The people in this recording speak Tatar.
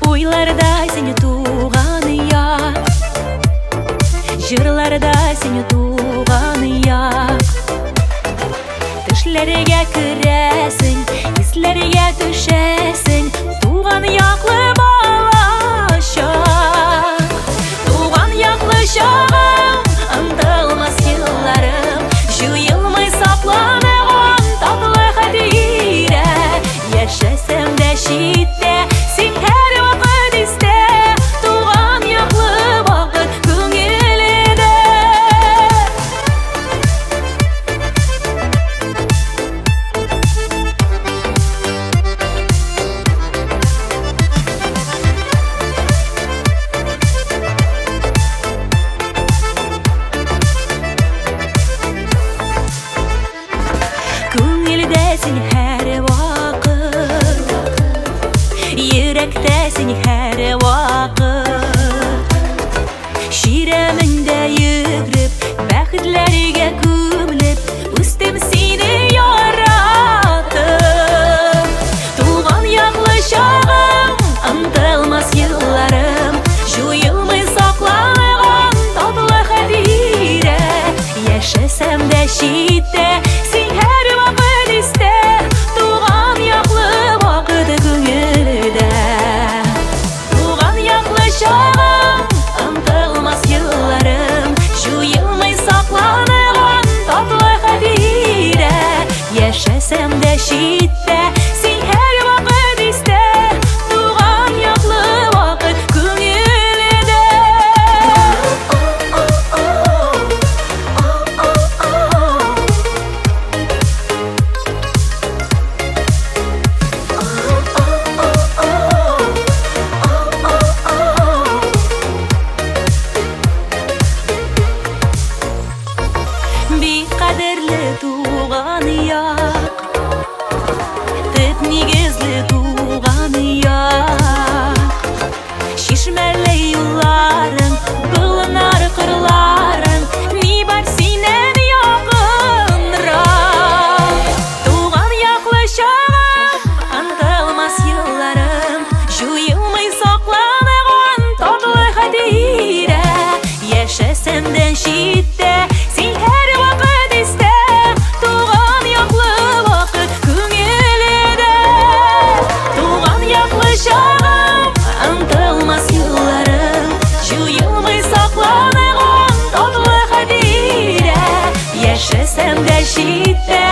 Уйларда сине туган як, җырларда сине туган як. Төшләргә керәсең, исләргә төшәсең, туган яклы балачак. Туган яклы чагым, онытылмас елларым, җуелмый сакланыган татлы хатирә. Яшәсәм дә читтә, син һәрвакыт истә, туган яклы вакыт күңелдә. Күңелдә син һәрвакыт, йөрәктә син һәрвакыт. Чирәмеңдә йөгереп, бәхетләргә күмелеп, үстем сине яратып. Туган яклы чагым, онытылмас елларым, җуелмый сакланган татлы хатирә. Яшәсәм дә читтә, син һәрвакыт истә, туган яклы вакыт күңелдә. Туган яклы чагым, онытылмас елларым, җуелмый сакланыган татлы хатирә. Яшәсәм дә читтә, син һәрвакыт истә, туган яклы вакыт күңелдә. Бик кадерле туган як, төп нигезле туган як. Чишмәле юлларың, болыннар, кырларың, ни бар синнән якынрак. Туган яклы чагым, онытылмас елларым, җуелмый сакланыган татлы хатирә. Яшәсәм дә читтә, син һәрвакыт истә, туган яклы вакыт күңелдә. Туган яклы чагым, онытылмас елларым, җуелмый сакланыган татлы хатирә. Яшәсәм дә читтә,